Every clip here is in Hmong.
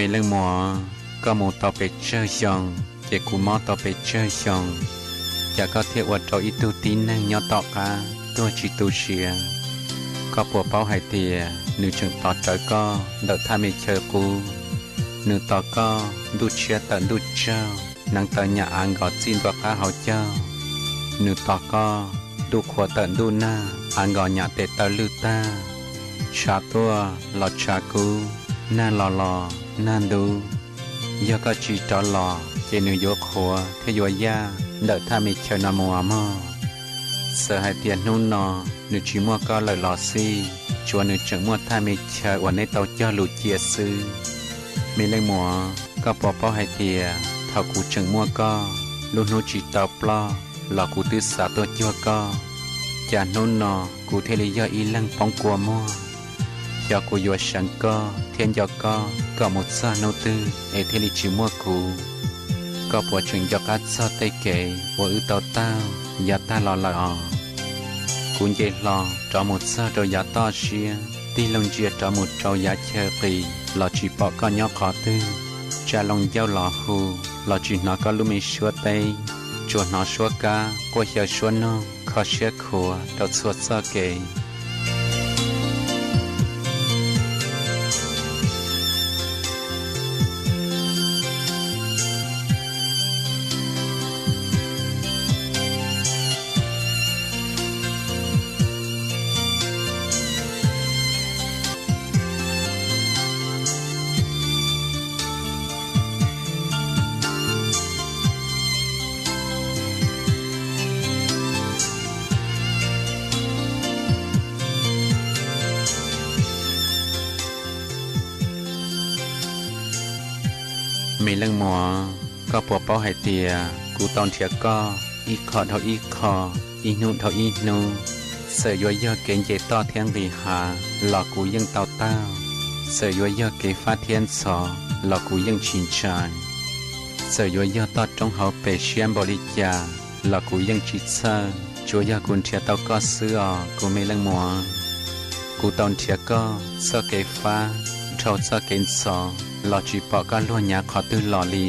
Me leej muam, koj mus tau pes tsawg xyoo, ces kuv mob tau pes tsawg xyoo, cas koj thiaj ua rau ib tug tib neeg nyob tom qab tuag tsis tu siav? Koj puas paub hais tias nws tseem tos rawv koj ntawm thaj me chaw qub? Nws tos koj ntuj tshiab tawm ntuj tsaug, hneev taw nyam av nkos txij ntua qab hauv caug. Nws tos koj ntuj qhua tawm ntuj nag, av nkos nyam tes taw lwj tag. Tshav tuaj los tshav kub, nag los los nag ntub. Yog koj tsis rov los ces nws yuav qhuav thiab yuav yaj ntawm thaj me chaw no mus mog. Txawm hais tias hnub no nws tsis muaj koj lawm los xij, tsuav nws tseem muaj thaj me chaw uas neb tau cog lus cia xwb. Me leej muam, koj puas paub hais tias thaum kuv tseem muaj koj, lub hnub tsis tau ploj los kuv twb xav tuaj cuag koj, cas hnub no kuv thiaj li yog ib leeg poob kua muag? Xyov kuv yuav seev koj thiab nco koj kom mus txog hnub twg es thiaj li tsis muaj kuv. Koj puas tseem nco qab txog tej kev uas wb tau taug yav tag los lawm os? Kuv nce hlo rov mus txog rau yav toj siab, tig loo ntsia rov mus rau yav chaw qis los tsis pom koj nyob qhov twg. Tsa loo ncauj los hu los tsis hnov koj lub me suab teb, tsuas hnov suab kab quaj xyaw suab noog kho siab khuav rau txhua txoj kev. Me leej muam, koj puas paub hais tias kuv tau nrhiav koj ib qho dhau ib qho, ib hnub dhau ib hnub, txawm yuav yog kev nce toj thiab nqis hav los kuv yeej tau taug, txawm yuav yog kev fab thiab ntxhov los kuv yeej tsis ntshai, txawm yuav yog toj roob hauv pes siab npaum li cas los kuv yeej tsis txhawj, tsuav yog kuv nrhiav tau koj xwb os kuv me leej muam. Kuv tau nrhiav koj txoj kev fab dhau txoj kev ntxhov los tsis pom koj luag nyav qhov twg los li.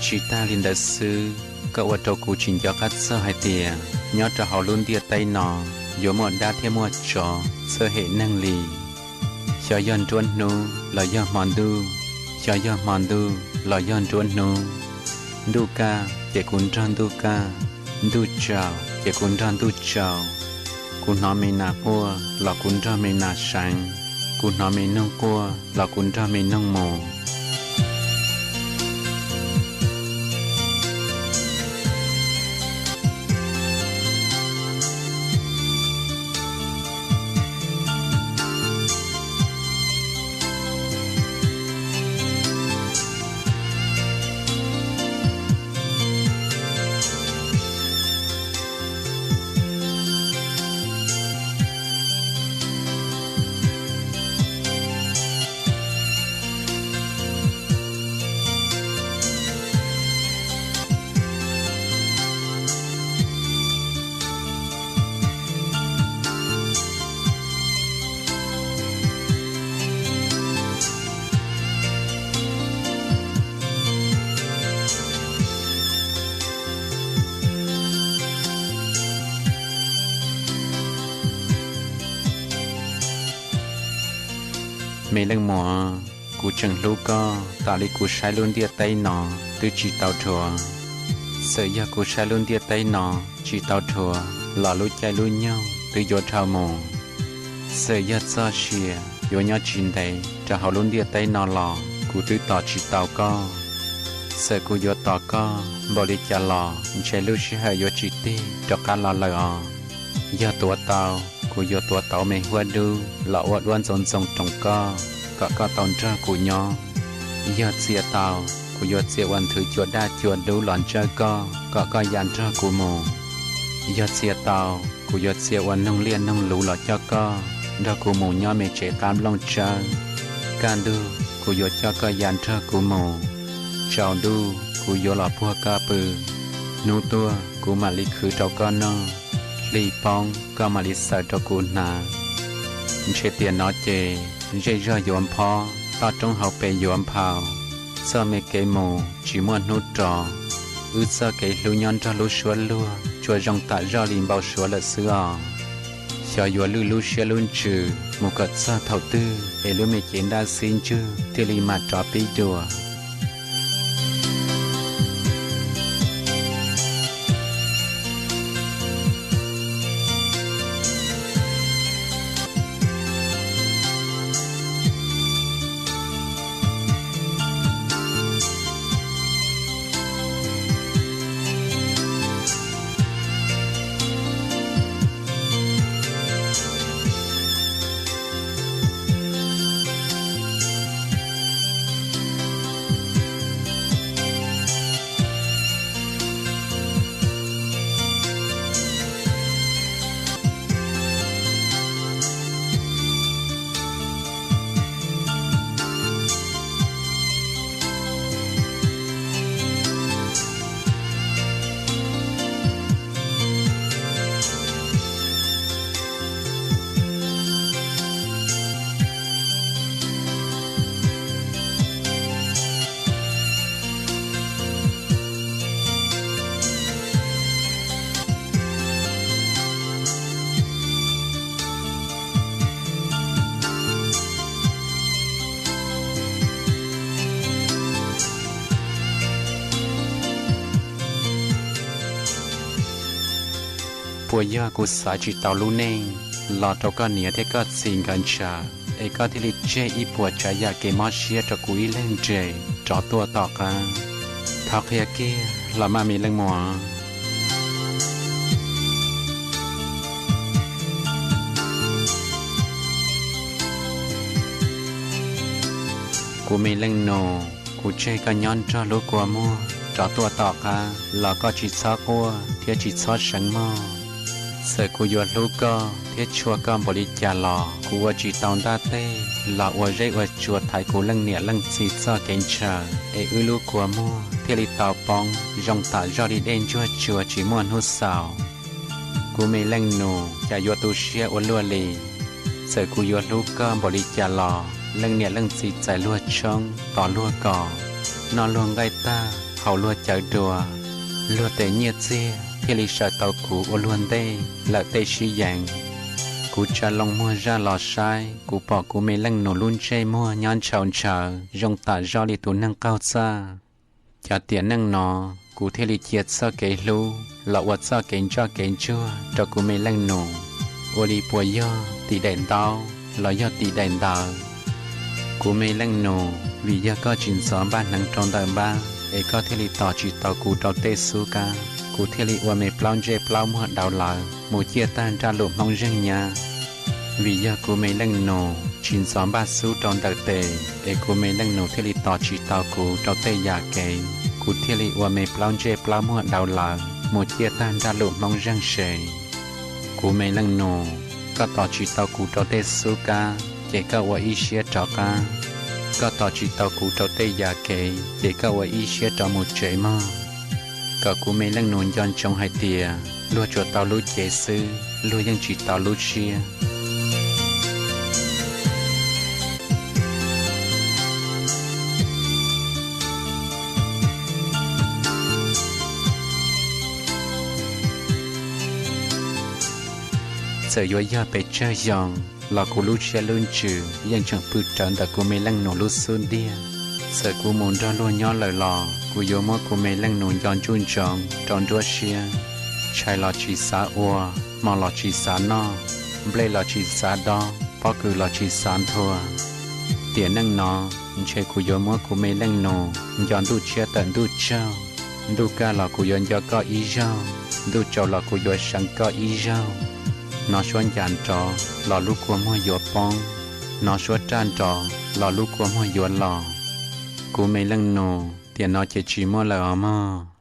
Tsis tag li ntawd xwb, koj ua rau kuv tsis nco qab txog hais tias nyob rau hauv lub ntiaj teb no yuav muaj dab thiab muaj tsov txawj hem neeg li. Xyov yog nruab hnub los yog hmo ntuj, xyov yog hmo ntuj los yog nruab hnub. Ntuj kaj ces kuv nrog ntuj kaj, ntuj tsaus ces kuv nrog ntuj tsaus. Kuv hnov me nas quaj los kuv nrog me nas seev, kuv hnov me noog quaj los kuv nrog me noog mus. Me leej muam, kuv tseem hlub koj tas li kuv saib lub ntiaj teb no twb tsis tau dhuav. Txawm yog kuv saib lub ntiaj teb no tsis tau dhuav los lub caij lub nyoog twb yuav dhau mus. Txawm yog txoj sia yuav nyob tsis ntev rau hauv lub ntiaj teb no los kuv twb tos tsis tau koj. Txawm kuv yuav tos koj npaum li cas los ntshe lub sij hawm yuav tsis tig rov qab los lawm os. Yog tuav tau, kuv yuav tuav tau me huab dub los ua duab ntxoov ntxoo roos koj, kom koj tau nrog kuv nyob. Yog txia tau, kuv yuav txia ua nthwv cua daj cua dub los ntsawj koj, kom koj ya nrog kuv mus. Yog txia tau, kuv yuav txia ua noog liaj noog luv los coj koj nrog kuv mus nyob me tsev qab nplooj tsawb. Kaj ntug, kuv yuav coj koj ya nrog kuv mus. Tsaus ntuj, kuv yuav los puag koj pw. Hnub tuaj, kuv mam li khwv rau koj noj. Hli poob, koj mam li xaws rau kuv hnav. Ntshe tiam no ces zej zog yuav nphob, toj roob hauv pes yuav nphau, txoj me kev mus tsis muaj hnub rov, wb txoj kev hlub nyob nrog lub suab luag tsuas zoo tam zoj li npau suav lawm xwb os. Xyov yuav lwj lub siab lub ntsws mus kom txog thaum twg es lub me cev ntaj xib ntswg thiaj li mam rov pib dua. Puas yog kuv xaiv tsis tau lub neej los rau koj niam thiab koj txiv nkawd ntshaw, es koj thiaj li tseg ib puas tsav yam kev mob siab rau kuv ib leeg nres rov tuaj tom qab? Thov qhia kiag los mas me leej muam. Kuv me leej nus, kuv tseg koj nyob nrog lub kua muag rov tuaj tom qab los koj tsis txhob quaj thiab tsis txhob seev mog. Txawm kuv yuav hlub koj thiab tshua koj npaum li cas los kuv ua tsis tau ntaj teg los ua zeb ua tsua thaiv kuv leej niam leej txiv txoj kev ntshaw, es wb lub kua muag thiaj li tau poob zoo tam zoj li dej ntsuag tsuas tsis muaj hnub xaus. Kuv me leej nus, cas yuav tu siab ua luaj li. Txawm kuv yuav hlub koj npaum li cas los leej niam leej txiv txais luag tshoob tos luag kos, noj luag nqaij tag haus luag cawv dua, luag tes nyiaj txiag thiaj li sawv tau kuv ua luag ntej lawm tej sib yees. Kuv tsa loo muag zaj los saib, kuv pom kuv me leej nus lub ntsej muag nyob ntshaus ntshaws zoo tam zoj li tus neeg qaug txaj. Cov tiam neej no, kuv thiaj li cia txoj kev hlub los ua txoj kev ntsoj kev ntsuag rau kuv me leej nus, ua li puas yog tim daim ntaub los yog tim daim ntawv? Kuv me leej nus, vim yog koj tsis ntxov npaj hneev rau ntawm npab es koj thiaj li tos tsis tau kuv rau tej xub kab, kuv thiaj li ua me plaub ntsej plaub muag dauv lawv mus ciaj tag nraj lus Hmoob zeej nyab. Vim yog kuv me leej nus tsis ntxov npaj xub rau ntawm tes es kuv me leej nus thiaj li tos tsis tau kuv rau tej yam kev, kuv thiaj li ua me plaub ntsej plaub muag dauv lawv mus ciaj tag nraj lus Hmoob zeej sev. Kuv me leej nus, koj tos tsis tau kuv rau tej xub kab ces koj ua ib siab rov qab, koj tos tsis tau kuv rau tej yam kev ces koj ua ib siab rov mus tsev mog. Kom kuv me leej nus nco ntsoov hais tias luag tsuas tau lub cev xwb, luag yeej tsis tau lub siab. Txawm yuav yog pes tsawg xyoo los kuv lub siab lub ntsws yeej tseem pw rawv ntawm kuv me leej nus lub xub ntiag. Txawm kuv mus nrog luag nyob lawm los kuv yuav muab kuv me leej nus nco ntsuj ntsoov rau nruab siab. Tshais los tsis xav ua, hmo los tsis xav noj, nplej los tsis xav dob, pob kws los tsis xav nthua. Tiam neej no, ntshe kuv yuav muab kuv me leej nus nco ntuj tshiab tawm ntuj tsaug. Ntuj kaj los kuv yuav nco koj ib zaug, ntuj tsaus los kuv yuav seev koj ib zaug. Hnov suab ncas nrov los lub kua muag yuav poob, hnov suab raj nrov los lub kua muag yuav los. Kuv me leej nus, tiam no ces tsis muaj lawm os mog.